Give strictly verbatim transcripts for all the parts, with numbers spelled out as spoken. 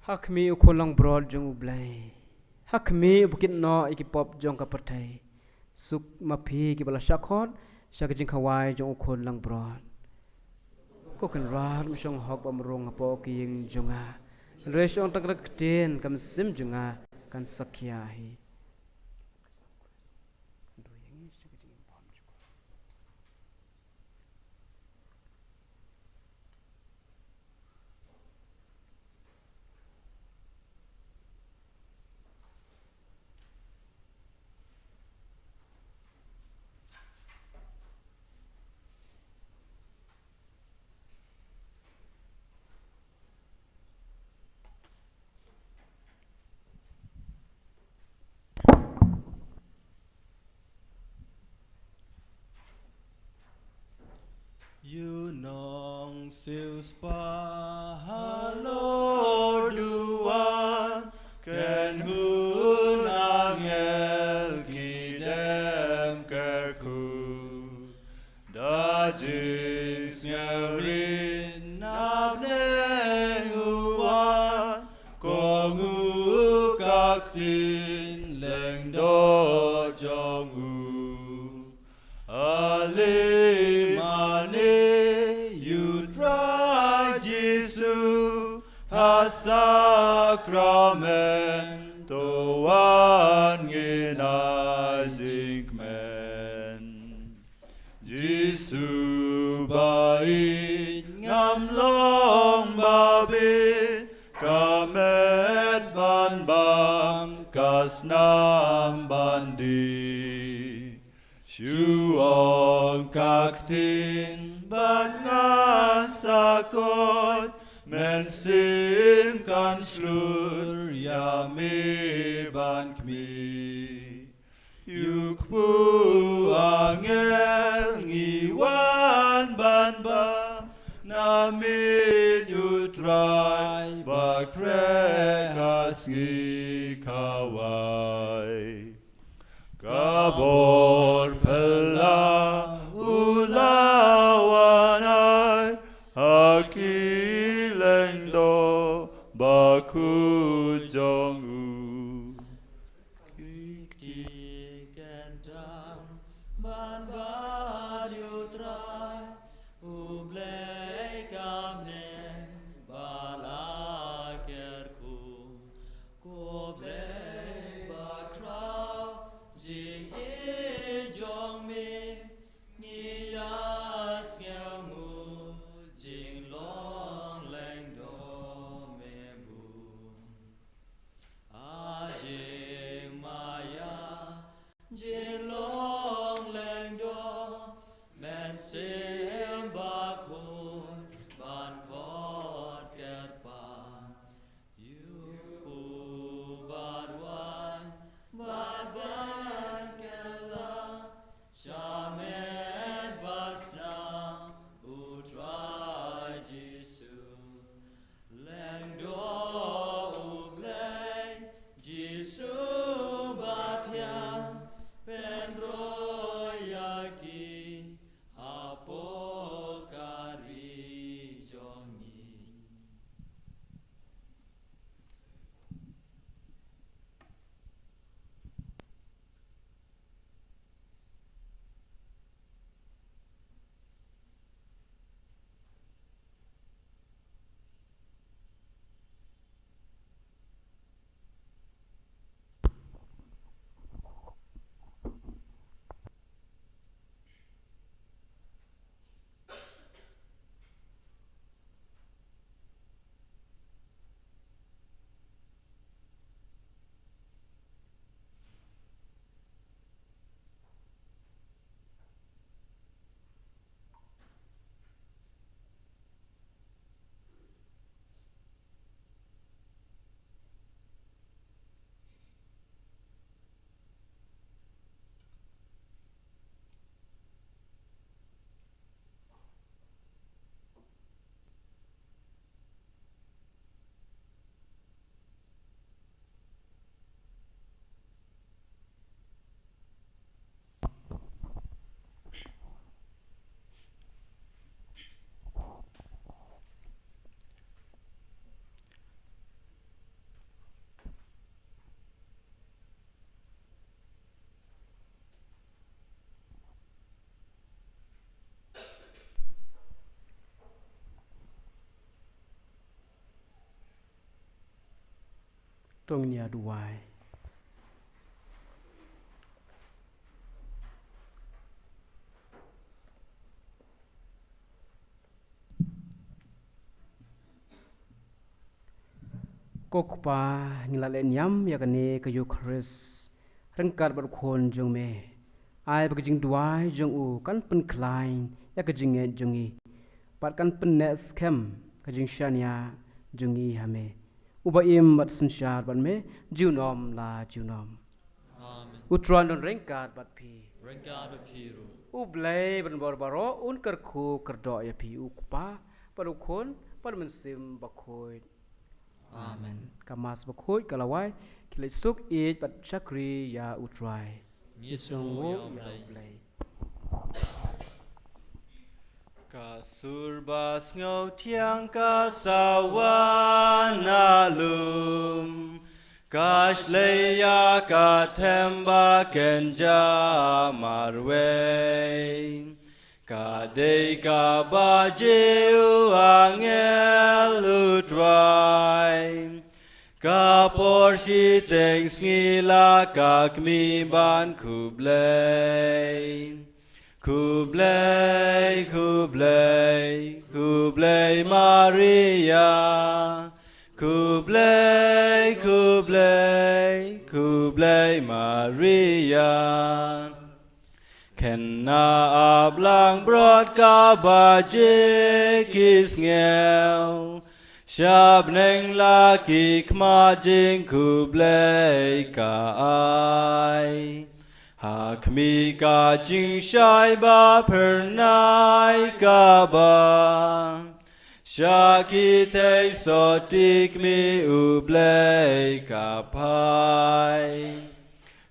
Ha khmih u khun langbrot jong U Blei. Ha khmih uba kit noh ïa ki pop jong ka pyrthei. Suk ma phi kiba la shah khot sha ka jingkhawai jong u khun langbrot. Ko Kynrad, ym shong hok bam rung hapoh ki ïing jong nga. Hynrei shong tang ka ktien ka mynsiem jong nga kan sakhia hi. Ïa u nongsiewspah halor duwan, kynhun angel ki dem kyrkhu. Da jingsngewrit na bneng u wan, kong u ka ktien lyngdoh jong u. Ale mane ïa u Trai Jisu ha sakramen, to wan ngin ai jingkmen. Jisu ba ïeit ngam long ba bit, ka met ban bam, ka snam ban die. Shu ong ka ktien bad ngan sa koit, mynsiem kan shlur ïa me ban khmih. Ïa u kpu angel ngi wan ban bam, na miet u Trai ba khreh ka sngi khawai. Ka bor phylla u la wan ai ha ki lyngdoh bakhuid jong u. Ki kti kyntang ban bad ïa u Trai, U Blei ka bneng ba la kyrkhu. Ko Blei bakhraw, jingïeit jong me ngi ïa sngewnguh, jinglong lyngdoh me bun. To ngin ïa duwai. Ko Kpa, ngi la leh niam ïa kane ka Eukharist ryngkat bad u Khun jong me. Ai ba ka jingduwai jong u kan pynkhlaiñ ïa ka jingngeit jong ngi bad kan pynneh skhem ka jingshaniah jong ngi ha me. Uba im bad synshar bad me junom la junom. Amen. U Trai un don ryngkat bad phi. Ryngkat bad phi ruh. U Blei ban bor baroh un kyrkhu kyrdoh ïa phi, u Kpa bad u Khun bad u Mynsiem Bakhuid. Amen. Ka Mass Bakhuid ka la wai, khie leit suk ïeit bad shakri ïa u Trai. Ngi sngewnguh ïa u Blei. Ka sur ba sngewthiang ka sawa na lum, ka shlei ïa ka them ba kynja marwei. Ka dei kaba jia u angel u Trai, ka por shiteng sngi la ka khmih ban khublei. Khublei, khublei, khublei Maria. Khublei, khublei, khublei Maria. Khynnah ap langbrot kaba jia ki sngew, sha bneng la ki khmat jingkhublei ka ai. Ha khmih ka jingshai ba phyrnai kaba sha ki theisotti khmih u Blei ka phai.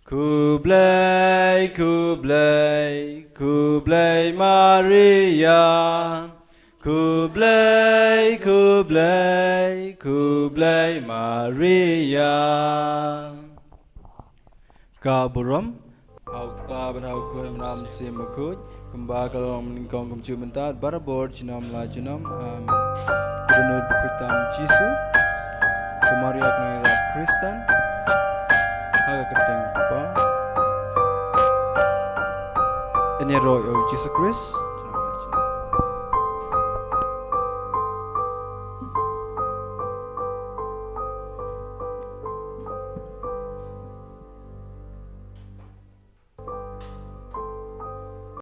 Khublei, khublei, khublei Maria. Khublei, khublei, khublei Maria. Ka burom ha u Kpa bad ha u Khun bad ha u Mynsiem Bakhuid, kumba ka long mynnyngkong kumjuh mynta bad barabor junom la junom. Amen. Ka dohnud bakhuid tam Jisu, ka Maria ka nongiarap Khristan, ha ka kyrteng u Kpa. Yn ïaroh ïa u Jisu Khrist.